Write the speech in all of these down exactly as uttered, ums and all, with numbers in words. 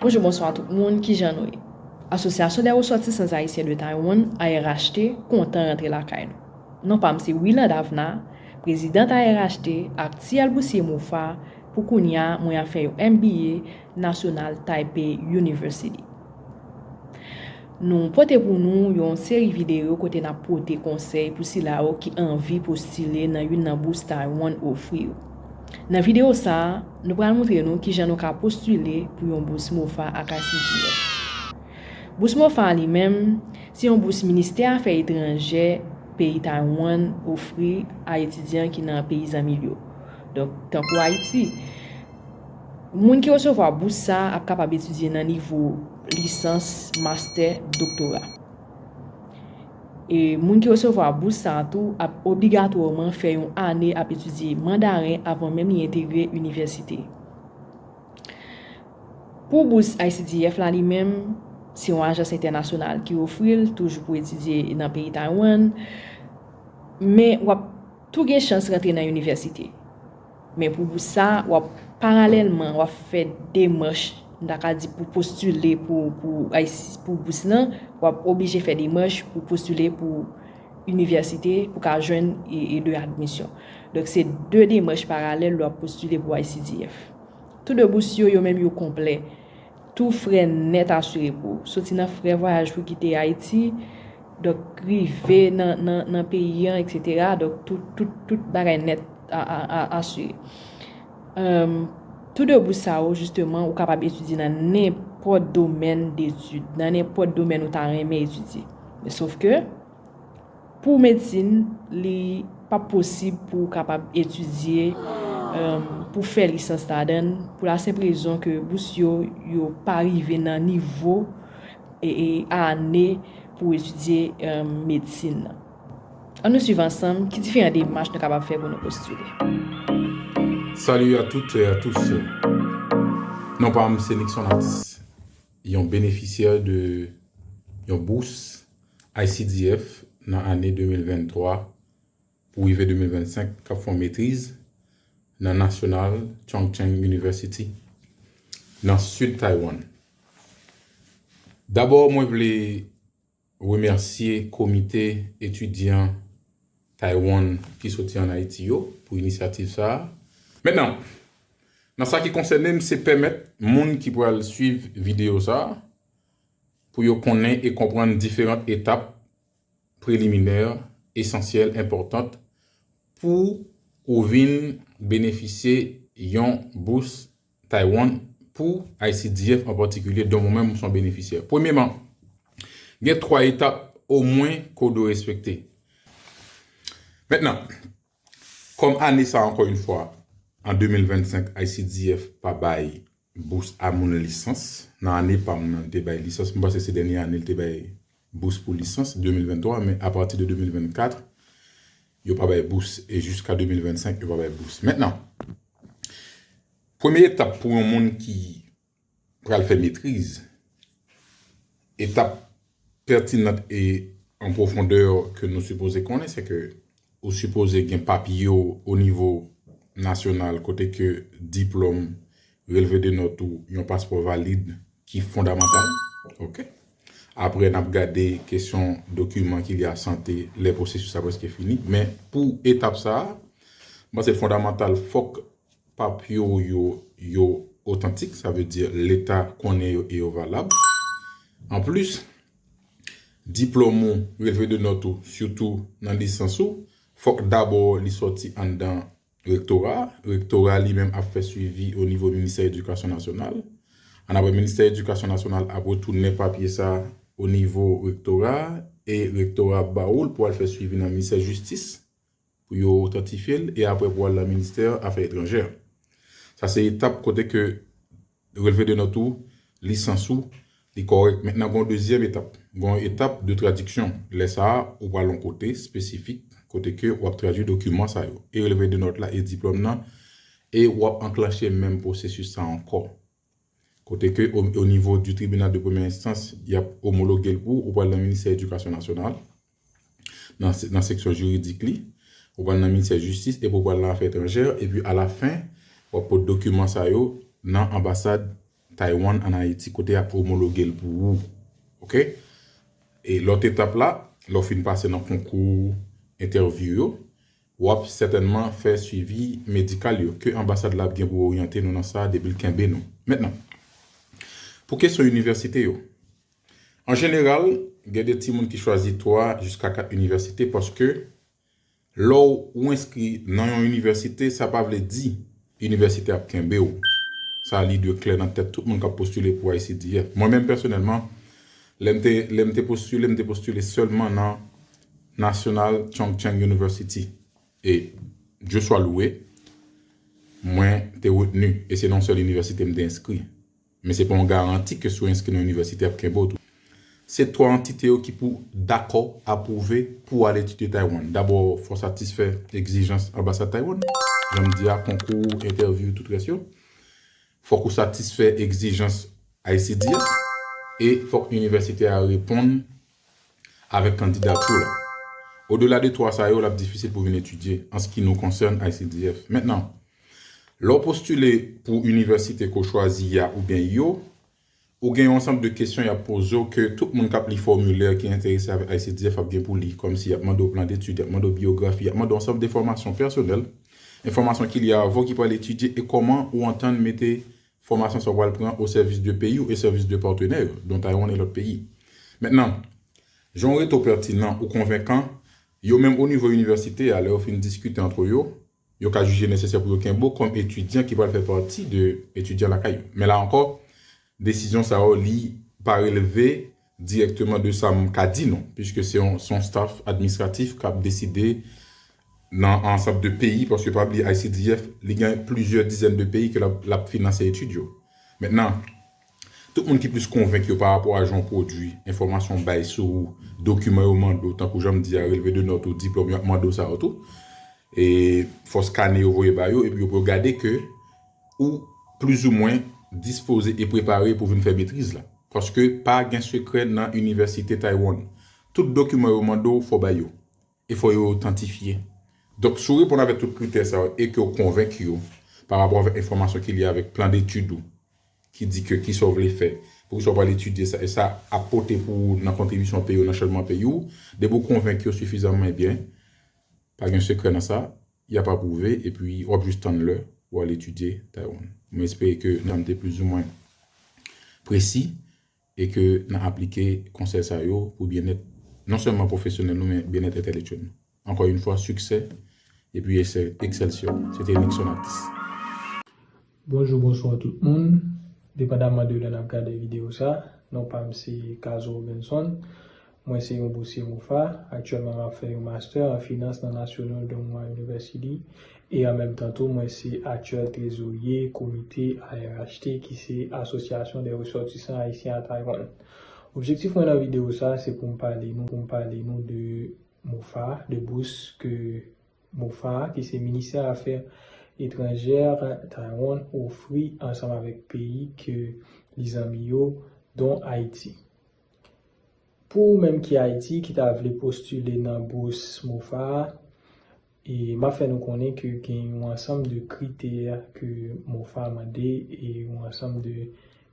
Bonjou, bonswa tout moun, kijan nou ye? Asosyasyon dè resòtisan ayisyen de Taiwan, A R H T, kontan rantre lakay nou. Non pa m se Wilanda Avna, prezidan A R H T, aktyèl bousye MOFA, pou kounye a mwen ap fè yon M B A National Taipei University. Nou pote pou nou yon seri videyo kote n ap pote konsèy pou sila yo ki anvi postile nan youn nan bous Taiwan ofri yo. Nan videyo sa a, nou pral montre nou kijan nou ka postile pou yon bous MOFA ak I C D F. Bous MOFA a li menm, se yon bous Ministè Afè Etranjè peyi Taiwan ofri a etidyan ki nan peyi zanmi l yo. Donk, tankou Ayiti, moun ki resevwa bous sa a ap kapab etidye nan nivo lisans, mastè, doktora. E moun ki resevwa bous sa a tou ap obligatwaman fè yon ane ap etidye mandaren avan menm li entegre inivèsite. Pou bous I C D F la li menm, se yon ajans entènasyonal ki ofri l, toujou pou etidye nan peyi Taiwan, men w ap tou gen chans rantre nan inivèsite. Men pou bous sa, w ap paralèlman, w ap fè demach, m ta ka di pou postile pou, pou, pou bous lan, w ap oblije fè demach pou postile pou inivèsite, pou ka jwenn e, e de admisyon. Donk, se de demach paralèl lè w ap postile pou I C D F. Tou de bous yo, yo menm yo konplè. Tou frè nèt asire pou ou. Soti nan frè vwayaj pou kite Ayiti, donk rive nan, nan, nan peyi an, etsetera. Donk tout, tout, tout bagay nèt a, a, a, asire. Em, tou de bous sa yo, jisteman, ou kapab etidye nan nenpòt domèn detid, nan nenpòt domèn ou ta renmen etidye. Men sof ke, pou medsin, li p ap posib pou w kapab etidye, em, pou fè lisans ladan l, pou la senp rezon ke bous yo, yo pa rive nan nivo e, e ane pou etidye, em, medsin nan. Ann nou swiv ansanm ki diferan demach nou kapab fè pou nou postile. Salut à toutes et à tous. Non pa m se Nixon Artis, yon benefisyè de yon bous I C D F nan ane de mil venntwa pou rive de mil vennsenk k ap fè yon metriz nan National Chung Cheng University nan sid Taiwan. Dabò, mwen vle remèsye komite etidyan Taiwan ki soti ann Ayiti yo pou inisyativ sa a. Mentnan, nan sa ki konsène m, se pèmèt moun ki pral swiv videyo sa a pou yo konnen e konprann diferan etap preliminè, esansyèl, enpòtan pou ou vin benefisye yon bous Taiwan pou I C D F an patikilye, dont mwen menm m se yon benefisyè. Premyeman, gen twa etap omwen ke w dwe respekte. Mentnan, kòm ane sa, ankò yon fwa, an de mil vennsenk, I C D F pa bay bous a moun lisans. Nan ane pa m nan, li te bay lisans. M panse se dènye ane li te bay bous pou lisans, de mil venntwa, men apati de de mil vennkat, yo pa bay bous. E jiska de mil vennsenk, yo pa bay bous. Mentnan, premye etap pou yon moun ki pral fè metriz, etap pètinan e an pwofondè ke nou sipoze konnen, se ke ou sipoze gen papye w o nivo nasyonal, kote ke diplòm, relve de nòt ou, yon paspò valid ki fondamantal. Oke. Apre, n ap gade kesyon dokiman ki lye a sante lè pwosesis la prèske fini. Men pou etap sa a, m panse fondamantal, fòk papye w yo, yo otantik, sa vle di Leta konnen yo e yo valab. Anplis, diplòm ou, relve de nòt ou, sitou nan lisans ou, fòk dabò li sòti anndan rektora. Rektora li menm ap fè swivi o nivo Ministè Edikasyon Nasyonal. Annapre, Ministè Edikasyon Nasyonal ap retounen papye sa o nivo rektora, e rektora ap ba ou l pou al fè swivi nan Ministè Jistis pou yo otantifye l, e apre pou al nan Ministè Afè Etranjè. Sa se etap kote ke relve de nòt ou, lisans ou, li kòrèk. Mentnan, gen yon dezyèm etap. Gen yon etap de tradiksyon. Lè sa a, ou pral yon kote espesifik, kote ke w ap tradui dokiman sa yo. E relve de nòt la e diplòm nan, e w ap anklanche menm pwosesis sa ankò. Kote ke o, o nivo du tribunal de première instance, y ap omologe l pou ou, ou pral nan Ministè Edikasyon Nasyonal, nan, nan seksyon jiridik li, ou pral nan Ministè Jistis, epi ou pral nan Afè Etranjè, epi alafen, w ap pot dokiman sa yo nan anbasad Taiwan ann Ayiti, kote y ap omologe l pou ou. Oke? E lòt etap la, lè w fin pase nan konkou entèvyou yo, w ap sètènman fè swivi medikal yo, ke anbasad la ap gen pou oryante nou nan sa depi l kenbe nou. Mentnan, pou kesyon inivèsite yo, an jeneral, gen de timoun ki chwazi twa jiska kat inivèsite paske lè w enskri nan yon inivèsite, sa pa vle di inivèsite ap kenbe w. Sa li dwe klè nan tèt tout moun k ap postile pou I C D F. Mwen menm pèsonèlman, lè m te, lè m te postile, m te postile sèlman nan National Chung Cheng University. E Dye swa louwe, mwen te retni. E se nan yon sèl inivèsite m te enskri. Men se pa yon garanti ke si w enskri nan yon inivèsite, y ap kenbe w tou. Se twa antite yo ki pou dakò, apwouve pou w al etidye Taiwan. Dabò, fò w satisfè egzijans anbasad Taiwan. Jan m di a, konkou, entèvyou, tout rès yo. Fòk ou satisfè egzijans I C D F e fòk inivèsite a reponn avèk kandidati w la. Odela de twa sa yo, l ap difisil pou vin etidye, an ce qui nous concerne, I C D F. Mentnan, lè w postile pou inivèsite ke w chwazi a oubyen yo, ou gen yon ansanm de kesyon y ap poze w ke tout moun k ap li fòmilè ki enterese avèk I C D F ap gen pou li, kòmsi y ap mande w plan detid, y ap mande w biyografi, y ap mande w ansanm de enfòmasyon pèsonèl, enfòmasyon ki lye avè w ki pral etidye e kòman ou antann mete enfòmasyon sa w pral pran o sèvis de peyi w e sèvis de patnè yo, dont Taiwan e lòt peyi. Mentnan, jan w rete w pètinan ou konvenkan, yo menm o nivo inivèsite a, lè yo fin diskite ant yo, yo ka jije nesesè pou yo kenbe w kòm etidyan ki pral fè pati de etidyan lakay yo. Men la ankò, desizyon sa yo, li pa releve dirèkteman de sa m ka di nou, piske se yon, se yon staff administratif k ap deside nan ansanm de peyi, paske pa bliye I C D F, li gen plizyè dizèn de peyi ke l ap, l ap finanse etid yo. Mentnan, tout moun ki plis konvenk yo pa rapò a jan w pwodui, enfòmasyon w bay sou ou, dokiman yo mande w, tankou jan m di a, relve de nòt ou, diplòm, y ap mande w sa yo tou. E fò skane yo voye ba yo, epi yo pou yo gade ke ou plizoumwen dispoze e prepare pou vin fè metriz la. Paske pa gen sekrè nan inivèsite Taiwan. Tout dokiman yo mande w, fò w bay yo. E fò yo otantifye. Donk, si w reponn avèk tout kritè sa yo e ke w konvenk yo pa rapò avèk enfòmasyon ki lye avèk plan detid ou, ki di ke kisa w vle fè, poukisa w pral etidye sa, e sa ap pote pou ou nan kontribisyon peyi w, nan chanjman peyi w, depi w konvenk yo sifizamman, ebyen, pa gen sekrè nan sa, y ap apwouve, epi w ap jis tann lè w al etidye Taiwan. Mwen espere ke n ap te plizoumwen presi e ke n a aplike konsèy sa yo pou byennèt non sèlman pwofesyonèl nou, men byennèt entèlektyèl nou. Ankò yon fwa, siksè epi Excel-, Excelsior. Se te Nixon Atis. Bonjou, bonswa tout moun. Depandaman de lè n ap gade videyo sa, non pa m se Cazo Robinson. Mwen se yon bousye MOFA. Aktyèlman, m ap fè yon mastè an finans nan National Dongwha University. E an menm tan tou, mwen se aktyèl trezorye komite A R H T, ki se Association des Ressortissants Haïtiens à Taïwan. Objektif mwen nan videyo sa, se pou m pale nou, pou m pale nou de MOFA, de bous ke MOFA, ki se Ministè Afè Etranjè Taiwan, ofri ansanm avèk peyi ke li zanmi yo, dont Ayiti. Pou ou menm ki Ayiti, ki ta vle postile nan bous MOFA a, e m ap fè nou konnen ke gen yon ansanm de kritè ke MOFA mande e yon ansanm de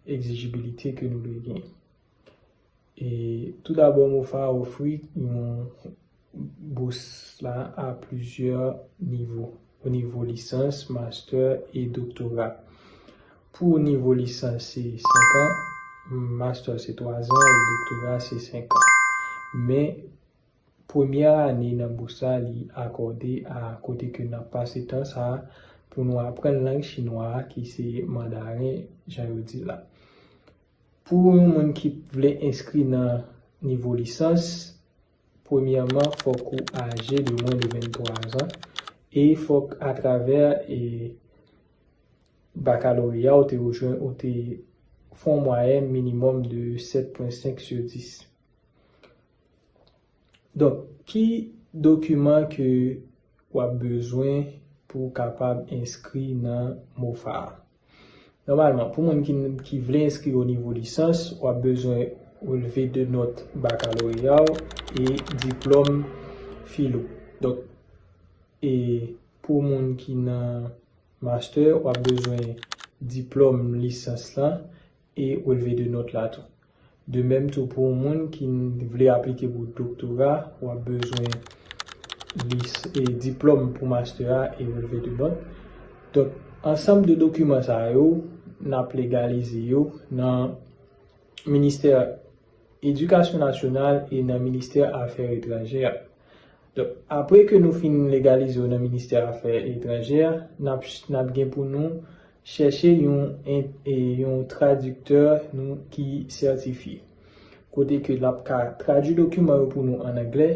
egzijibilite ke nou dwe genyen. E toudabò, MOFA ofri yon bous la a plizyè nivo, o nivo lisans, mastè e doktora. Pou nivo lisans se senk an, mastè se twa zan e doktora se senk an. Men premyè ane nan bous la, li akòde a kote ke n ap pase tan sa a pou nou aprann lang chinwa a, ki se mandaren, jan yo di l la. Pou yon moun ki vle enskri nan nivo lisans, premyèman, fòk ou aje de mwens de venntwa zan e fòk atravè e bakaloreya ou te rejwenn, ou te fè yon mwayèn minimòm de sèt pwen senk sou dis. Donk, ki dokiman ke w ap bezwen pou w kapab enskri nan MOFA a? Nòmalman, pou moun ki, ki vle enskri o nivo lisans, w ap bezwen relve de nòt bakaloreya w e diplòm filo. Donk, e pou moun ki nan mastè, w ap bezwen diplòm lisans lan e relve de nòt la tou. De menm tou pou yon moun ki vle aplike pou doktora, w ap bezwen lis e diplòm pou mastè a e relve de nòt. Donk, ansanm de dokiman sa yo, n ap legalize yo nan ministè edikasyon nasyonal e nan ministè afè etranjè a. Donk, apre ke nou fin legalize yo nan ministè afè etranjè a, n ap, n ap gen pou nou chèche yon, en- e yon tradiktè nou ki sètifye. Kote ke l ap ka tradui dokiman yo pou nou an anglè,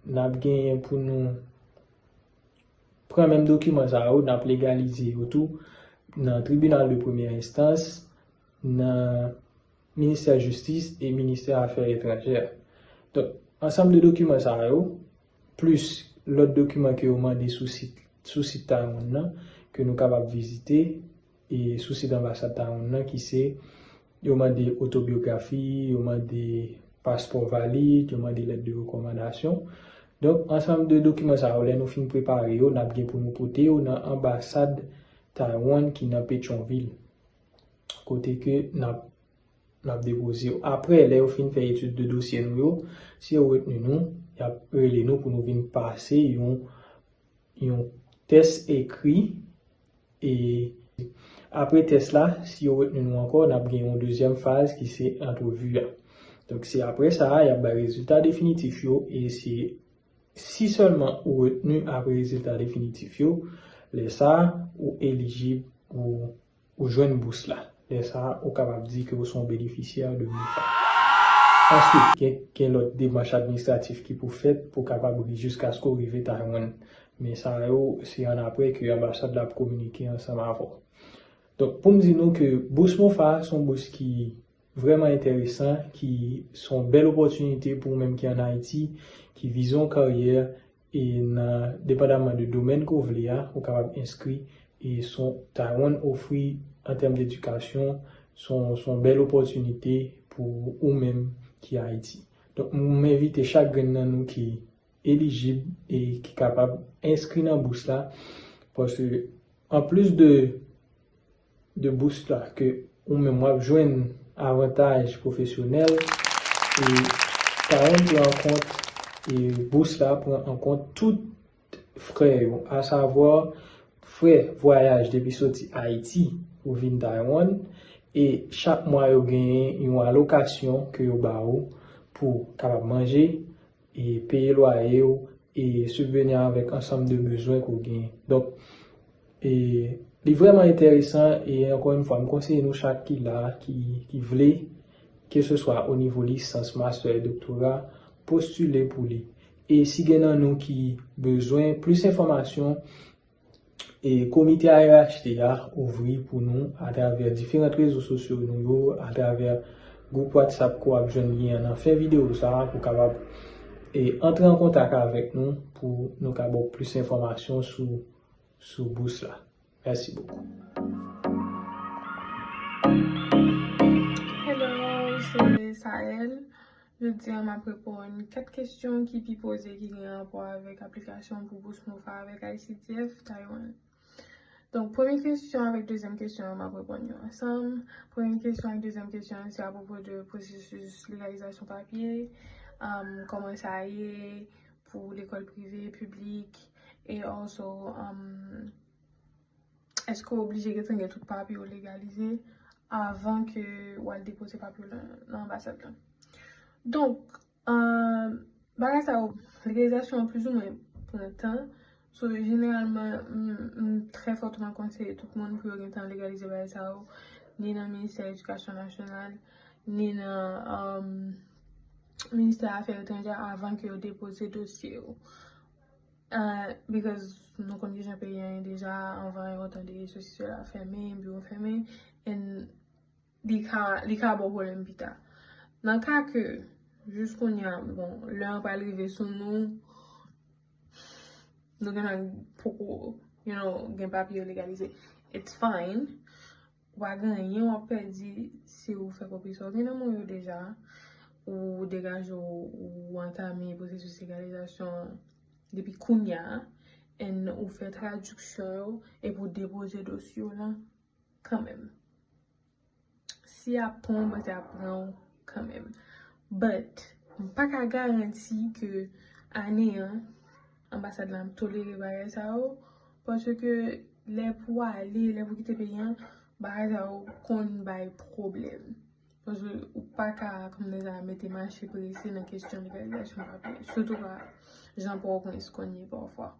n ap genyen pou nou pran menm dokiman sa yo, n ap legalize yo tou nan tribinal de premyè enstans, nan ministè jistis e ministè afè etranjè. Donk, ansanm de dokiman sa yo, plis lòt dokiman ke yo mande sou sit, sou sit Taiwan nan, ke nou kapab vizite, e sou sit anbasad Taiwan nan, ki se, yo mande otobyografi, yo mande paspò valid, yo mande lèt de rekòmandasyon. Donk, ansanm de dokiman sa yo, lè nou fin prepare yo, n ap gen pou nou pote yo nan anbasad Taiwan ki nan Petyonvil, kote ke n ap, n ap depoze yo. Apre, lè yo fin fè etid de dosye nou yo, si yo retni nou, y ap rele nou pou nou vin pase yon, yon tès ekri. E apre tès la, si yo retni nou ankò, n ap gen yon dezyèm faz ki se antrevi a. Donk, se apre sa a, y ap bay rezilta definitif yo e se si sèlman ou retni apre rezilta definitif yo, lè sa a, ou elijib pou ou jwenn bous la. Lè sa a, ou kapab di ke ou se yon benefisyè de MOFA. Answit, gen, gen lòt demach administratif ki pou fèt pou kapab ri jiskaske w rive Taiwan. Men sa yo, se annapre ke anbasad la ap kominike ansanm avè w. Donk, pou m di nou ke bous MOFA se yon bous ki vrèman enteresan, ki se yon bèl opòtinite pou ou menm ki ann Ayiti, ki vize yon karyè, e nan, depandaman de domèn ke w vle a, ou kapab enskri, e se yon, Taiwan ofri an tèm de edikasyon, se yon, se yon bèl opòtinite pou ou menm ki Ayiti. Donk, m envite chak grenn nan nou ki elijib e ki kapab enskri nan bous la, paske anplis de, de bous la ke ou menm w ap jwenn avantaj pwofesyonèl, e Taiwan pran an kont, e bous la pran an kont tout frè yo, asavwa frè vwayaj depi soti Ayiti pou vin Taiwan, e chak mwa yo genyen yon alokasyon ke yo ba ou pou kapab manje, e peye lwaye w, e sibveni avèk ansanm de bezwen ke w genyen. Donk, e li vrèman enteresan, e ankò yon fwa, m konseye nou chak ki la, ki, ki vle, keseswa o nivo lisans, mastè, doktora, postile pou li. E si gen nan nou ki bezwen plis enfòmasyon, e komite A R H T a ouvri pou nou atravè diferan rezo sosyo nou yo, atravè gwoup WhatsApp ke w ap jwenn lyen an nan fen videyo sa a, pou kapab, e antre an kontak avèk nou pou nou ka ba w plis enfòmasyon sou, sou bous la. Mèsi bokou. Hello, se Saël. Jodi a, m ap reponn kat kesyon ki pi poze ki gen rapò avèk aplikasyon pou bous MOFA avèk I C T F Taiwan. Donk, premye kesyon avèk dezyèm kesyon an, m ap reponn yo ansanm. Premye kesyon ak dezyèm kesyon an, se apwopo de pwosesis legalizasyon papye, um, kòman sa ye pou lekòl prive, piblik, e also, um, èske w oblije gentan gen tout papye w legalize avan ke w al depoze papye w nan, nan anbasad la? Donk, uh, bagay sa yo, legalizasyon an plizoumwen pran tan. So, jeneralman, m, m trè fòteman konseye tout moun pou yo gentan legalize bagay sa yo, ni nan Ministè Edikasyon Nasyonal, ni nan, um, Ministè Afè Etranjè avan ke yo depoze dosye yo. Uh, because nou konn kijan peyi an ye deja, anvan yo tande sesi sela fèmen, biwo fèmen, and li ka, li ka ba w pwoblèm pita. Nan ka ke, jis kounye a, bon, lè an pral rive sou nou, nou gentan poko, you know, gen papye yo legalize. It's fine. Ou pa gen anyen w ap pèdi si ou fè kopi sa w gen nan men w yo deja, ou degaje w, ou antame pwosesis legalizasyon depi kounye a, and ou fè tradiksyon yo, epi w depoze dosye w lan kanmenm. Si y ap pran w, m panse y ap pran w kanmenm. But, m pa ka garanti ke ane an, anbasad la ap tolere bagay sa yo, paske lè pou w ale, lè pou w kite peyi an, bagay sa yo konn bay pwoblèm. Paske ou pa ka, kòm di sa, mete mache prese nan kesyon legalizasyon papye, sitou pa jan Pòtoprens konn ye pafwa.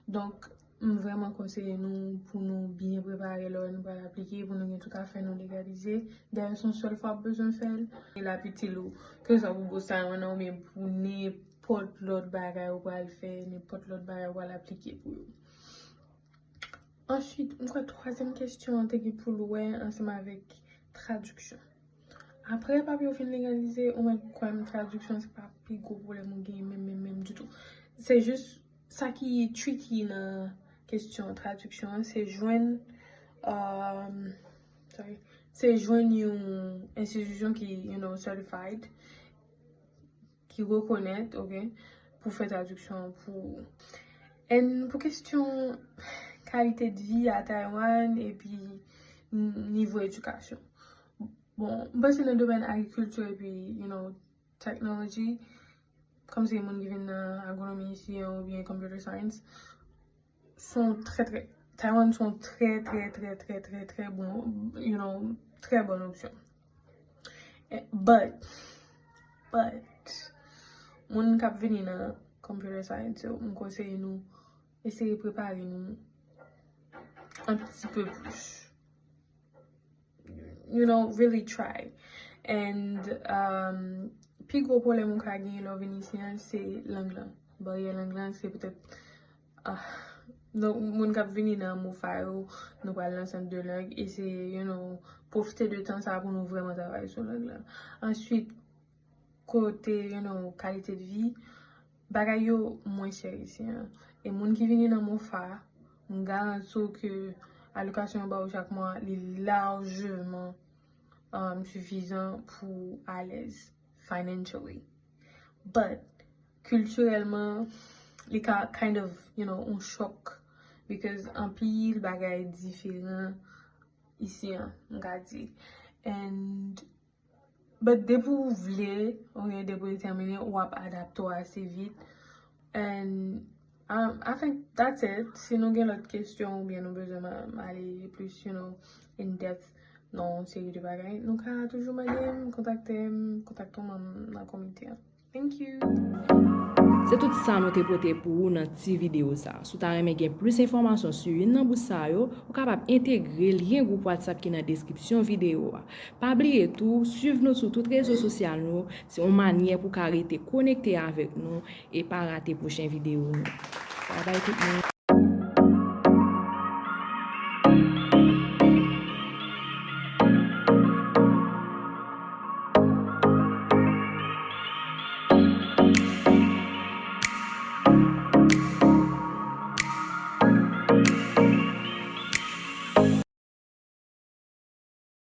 Donk, m vrèman konseye nou pou nou byen prepare lè nou pral aplike, pou nou gen tout afè nou legalize. Dayè, se yon sèl fwa w bezwen fè l. E l ap itil ou, keseswa pou Boss Taiwan nan oubyen pou nenpòt lòt bagay ou pral fè, nenpòt lòt bagay ou pral aplike pou yo. Answit, m kwè twazyèm kesyon an te gen pou l wè ansanm avèk tradiksyon. Apre papye yo fin legalize, ou mèt kwè m, tradiksyon se pa pi gwo pwoblèm ou gen menm, menm, menm ditou. Se jis sa ki tricky nan kesyon tradiksyon an, se jwenn, um, sorry, se jwenn yon enstitisyon ki, you know, certified, ki rekonèt, ok, pou fè tradiksyon an pou ou. And pou kesyon kalite de vi a Taiwan epi n-, nivo edikasyon. Bon, m panse nan domèn agrikilti epi, you know, technology, kòm se moun ki vin nan agronomi isi an oubyen computer science, se yon trè, trè, Taiwan se yon trè, trè, trè, trè, trè, trè bon, you know, trè bòn opsyon. Eh, but, but, moun k ap vini nan computer science yo, m konseye nou eseye prepare nou un petit peu plus. You know, really try. And, um, pi gwo pwoblèm ou ka genyen lè w vin isi an, se lang lan. Baryè lang lan, se petèt, ah, donk, moun k ap vini nan MOFA yo, nou pral nan sant de lang, e se, you know, pwofite de tan sa pou nou vrèman travay sou lang lan. Answit, kote, you know, kalite de vi, bagay yo mwen chè isi an. E moun ki vini nan MOFA, m garanti w ke alokasyon yo ba w chak mwa, li lajman, um, sifizan pou alèz financially. But, kiltirèlman, li ka kind of, you know, yon chòk, because anpil bagay diferan isi an, m ka di. And, but depi w vle, oubyen depi w detèmine, w ap adapte w ase vit. And, um, I think that's it. Si nou gen lòt kesyon oubyen nou bezwen ma-, m ale plis, you know, in depth nan yon seri de bagay, nou ka toujou mande m, kontakte m, kontakte yon manm nan komite an. Thank you. Se tout sa nou te pote pou ou nan ti videyo sa. Si w ta renmen gen plis enfòmasyon sou youn nan bous sa yo, ou kapab entegre lyen gwoup WhatsApp ki nan deskripsyon videyo a. Pa bliye tou, swiv nou sou tout rezo sosyal nou, se yon manyè pou w ka rete konekte avèk nou e pa rate pwochen videyo nou. Bye bye tout moun.